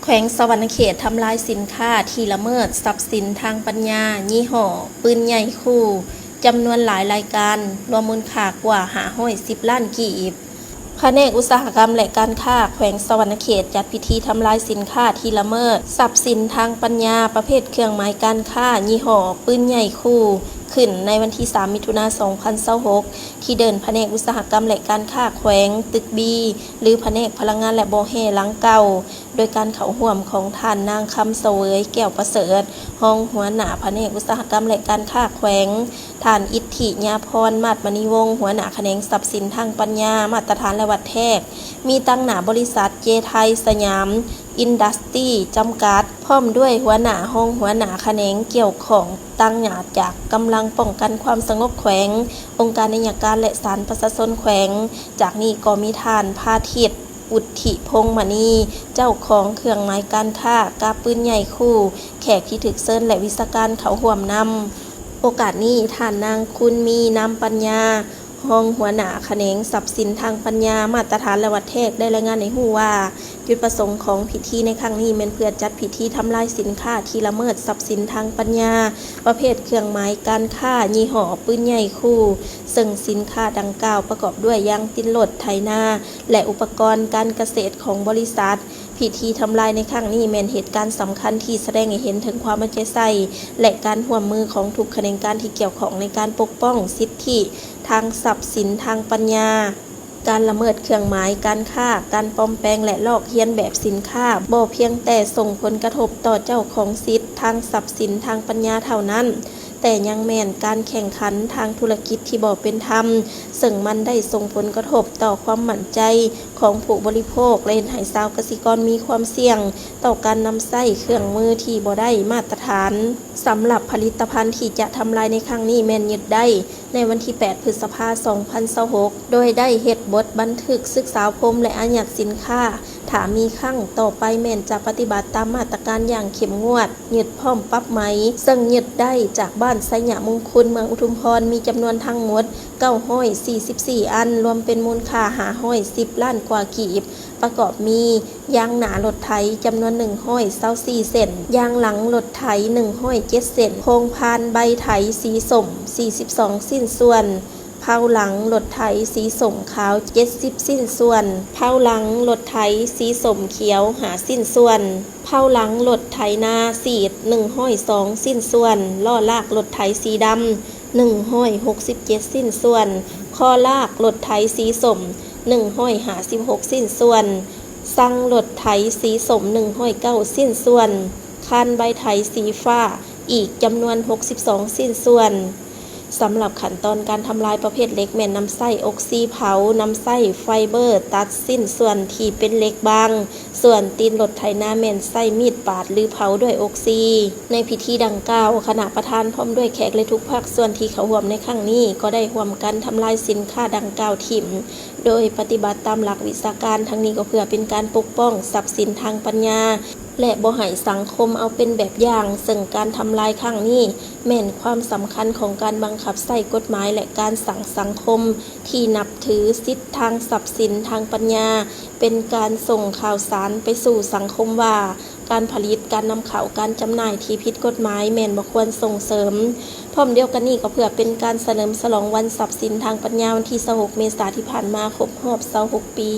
ແຂວງສະຫວັນນະເຂດທຳລາຍສິນຄ້າທີ່ລະເມີດຊັບສິນທາງປັນຍາ ຍີ່ຫໍ້ປືນໃຫຍ່ຄູ່ ຈຳນວນຫຼາຍລາຍການ, ລວມມູນຄ່າກວ່າຫ້າຮ້ອຍສິບລ້ານກີບ. ພະແນກອຸດສາຫະກຳ ແລະ ການຄ້າແຂວງສະຫວັນນະເຂດ ຈັດພິທີທຳລາຍສິນຄ້າທີ່ລະເມີດຊັບສິນທາງປັນຍາ ປະເພດເຄື່ອງໝາຍການຄ້າ ຍີ່ຫໍ້ປືນໃຫຍ່ຄູ່ ຂຶ້ນໃນວັນທີສາມ ມິຖຸນາ ສອງພັນຊາວຫົກ ທີ່ເດີ່ນພະແນກອຸດສາຫະກຳ ແລະ ການຄ້າແຂວງ, ຕຶກບີ ຫຼື ພະແນກພະລັງງານ ແລະ ບໍ່ແຮ່ ຫຼັງເກົ່າ. ໂດຍການເຂົ້າຮ່ວມຂອງທ່ານນາງ ຄຳສະເຫວີຍ ແກ້ວປະເສີດ ຮອງຫົວໜ້າພະແນກອຸດສາຫະກຳ ແລະ ການຄ້າແຂວງ, ທ່ານ ອິດທິຍາພອນ ມາດມະນີວົງ ຫົວໜ້າຂະແໜງຊັບສິນທາງປັນຍາ ມາດຕະຖານ ແລະ ວັດແທກ, ມີຕາງໜ້າບໍລິສັດ ເຈໄທສະຫຍາມ ອິນດັສຕີ ຈຳກັດ, ພ້ອມດ້ວຍຫົວໜ້າ, ຮອງຫົວໜ້າຂະແໜງກ່ຽວຂ້ອງ, ຕາງໜ້າຈາກກຳລັງປ້ອງກັນຄວາມສະຫງົບແຂວງ, ອົງການໄອຍະການ ແລະ ສານປະຊາຊົນແຂວງ. ຈາກນີ້ກໍມີທ່ານ ພາທິດ ອຸດທິພົງມະນີ ເຈົ້າຂອງເຄື່ອງໝາຍການຄ້າ ກາບປືນໃຫຍ່ຄູ່, ແຂກທີ່ຖືກເຊີນ ແລະ ວິຊາການເຂົ້າຮ່ວມນຳ. ໂອກາດນີ້ ທ່ານນາງ ຄຸນມີ ນາມປັນຍາ ຮອງຫົວໜ້າຂະແໜງຊັບສິນທາງປັນຍາ ມາດຕະຖານ ແລະ ວັດແທກ ໄດ້ລາຍງານໃຫ້ຮູ້ວ່າ ຈຸດປະສົງຂອງພິທີໃນຄັ້ງນີ້ແມ່ນເພື່ອຈັດພິທີທຳລາຍສິນຄ້າທີ່ລະເມີດຊັບສິນທາງປັນຍາ ປະເພດເຄື່ອງໝາຍການຄ້າ ຍີ່ຫໍ້ປືນໃຫຍ່ຄູ່, ເຊິ່ງສິນຄ້າດັ່ງກ່າວປະກອບດ້ວຍຢາງຕີນລົດ, ໄຖນາ ແລະ ອຸປະກອນການກະເສດຂອງບໍລິສັດ. ພິທີທຳລາຍໃນຄັ້ງນີ້ແມ່ນເຫດການສຳຄັນທີ່ສະແດງໃຫ້ເຫັນເຖິງຄວາມເອົາໃຈໃສ່ ແລະ ການຮ່ວມມືຂອງທຸກຂະແໜງການທີ່ກ່ຽວຂ້ອງໃນການປົກປ້ອງສິດທິທາງຊັບສິນທາງປັນຍາ. ການລະເມີດເຄື່ອງໝາຍການຄ້າ, ການປອມແປງ ແລະ ລອກລຽນແບບສິນຄ້າ ບໍ່ພຽງແຕ່ສົ່ງຜົນກະທົບຕໍ່ເຈົ້າຂອງສິດທາງຊັບສິນທາງປັນຍາເທົ່ານັ້ນ, ແຕ່ຍັງແມ່ນການແຂ່ງຂັນທາງທຸລະກິດທີ່ບໍ່ເປັນທຳ, ເຊິ່ງມັນໄດ້ສົ່ງຜົນກະທົບຕໍ່ຄວາມໝັ້ນໃຈຂອງຜູ້ບໍລິໂພກ ແລະ ເຮັດໃຫ້ຊາວກະສິກອນມີຄວາມສ່ຽງຕໍ່ການນຳໃຊ້ເຄື່ອງມືທີ່ບໍ່ໄດ້ມາດຕະຖານ. ສຳລັບຜະລິດຕະພັນທີ່ຈະທຳລາຍໃນຄັ້ງນີ້ແມ່ນຍຶດໄດ້ໃນວັນທີແປດ ພຶດສະພາ ສອງພັນຊາວຫົກ ໂດຍໄດ້ເຮັດບົດບັນທຶກສຶກສາພົມ ແລະ ອາຍັດສິນຄ້າ. ຖ້າມີຄັ້ງຕໍ່ໄປແມ່ນຈະປະຕິບັດຕາມມາດຕະການຢ່າງເຂັ້ມງວດ, ຍຶດພ້ອມປັບໃໝ, ເຊິ່ງຍຶດໄດ້ຈາກບ້ານໄຊຍະມຸງຄຸນ ເມືອງອຸທຸມພອນ ມີຈຳນວນທັງໝົດເກົ້າຮ້ອຍສີ່ສິບສີ່ອັນ, ລວມເປັນມູນຄ່າຫ້າຮ້ອຍສິບລ້ານກວ່າກີບ, ປະກອບມີ ຢາງໜ້າລົດໄຖຈຳນວນໜຶ່ງຮ້ອຍຊາວສີ່ເສັ້ນ, ຢາງຫຼັງລົດໄຖໜຶ່ງຮ້ອຍເຈັດເສັ້ນ, ໂຄງພານໃບໄຖສີສົ້ມສີ່ສິບສອງຊິ້ນສ່ວນ, ເພົາຫຼັງລົດໄຖສີສົ້ມຂາວເຈັດສິບຊິ້ນສ່ວນ, ເພົາຫຼັງລົດໄຖສີສົ້ມຂຽວຫ້າຊິ້ນສ່ວນ, ເພົາຫຼັງລົດໄຖນາສີດໜຶ່ງຮ້ອຍສອງຊິ້ນສ່ວນ, ລໍ້ລາກລົດໄຖສີດຳ ໜຶ່ງຮ້ອຍຫົກສິບເຈັດຊິ້ນສ່ວນ, ຄໍລາກລົດໄຖສີສົ້ມ ໜຶ່ງຮ້ອຍຫ້າສິບຫົກຊິ້ນສ່ວນ, ຊັງລົດໄຖສີສົ້ມ ໜຶ່ງຮ້ອຍເກົ້າຊິ້ນສ່ວນ, ຄານໃບໄຖສີຟ້າ ອີກຈຳນວນຫົກສິບສອງຊິ້ນສ່ວນ. ສຳລັບຂັ້ນຕອນການທຳລາຍປະເພດເຫຼັກແມ່ນນຳໃຊ້ອົກຊີເຜົາ, ນຳໃຊ້ໄຟເບີຕັດຊິ້ນສ່ວນທີ່ເປັນເຫຼັກບາງ, ສ່ວນຕີນລົດໄຖນາແມ່ນໃຊ້ມີດປາດ ຫຼື ເຜົາດ້ວຍອົກຊີ. ໃນພິທີດັ່ງກ່າວ, ຄະນະປະທານພ້ອມດ້ວຍແຂກ ແລະ ທຸກພາກສ່ວນທີ່ເຂົ້າຮ່ວມໃນຄັ້ງນີ້ ກໍໄດ້ຮ່ວມກັນທຳລາຍສິນຄ້າດັ່ງກ່າວຖິ້ມ ໂດຍປະຕິບັດຕາມຫຼັກວິຊາການ. ທັງນີ້ກໍເພື່ອເປັນການປົກປ້ອງຊັບສິນທາງປັນຍາ ແລະ ບໍ່ໃຫ້ສັງຄົມເອົາເປັນແບບຢ່າງ, ເຊິ່ງການທຳລາຍຄັ້ງນີ້ແມ່ນຄວາມສຳຄັນຂອງການບັງຄັບໃຊ້ກົດໝາຍ ແລະ ການສ້າງສັງຄົມທີ່ນັບຖືສິດທາງຊັບສິນທາງປັນຍາ, ເປັນການສົ່ງຂ່າວສານໄປສູ່ສັງຄົມວ່າ ການຜະລິດ, ການນຳເຂົ້າ, ການຈຳໜ່າຍທີ່ຜິດກົດໝາຍແມ່ນບໍ່ຄວນສົ່ງເສີມ. ພ້ອມດຽວກັນນີ້ກໍເພື່ອເປັນການສະເຫຼີມສະຫຼອງວັນຊັບສິນທາງປັນຍາ ວັນທີຊາວຫົກ ເມສາທີ່ຜ່ານມາ ຄົບຮອບຊາວຫົກປີ.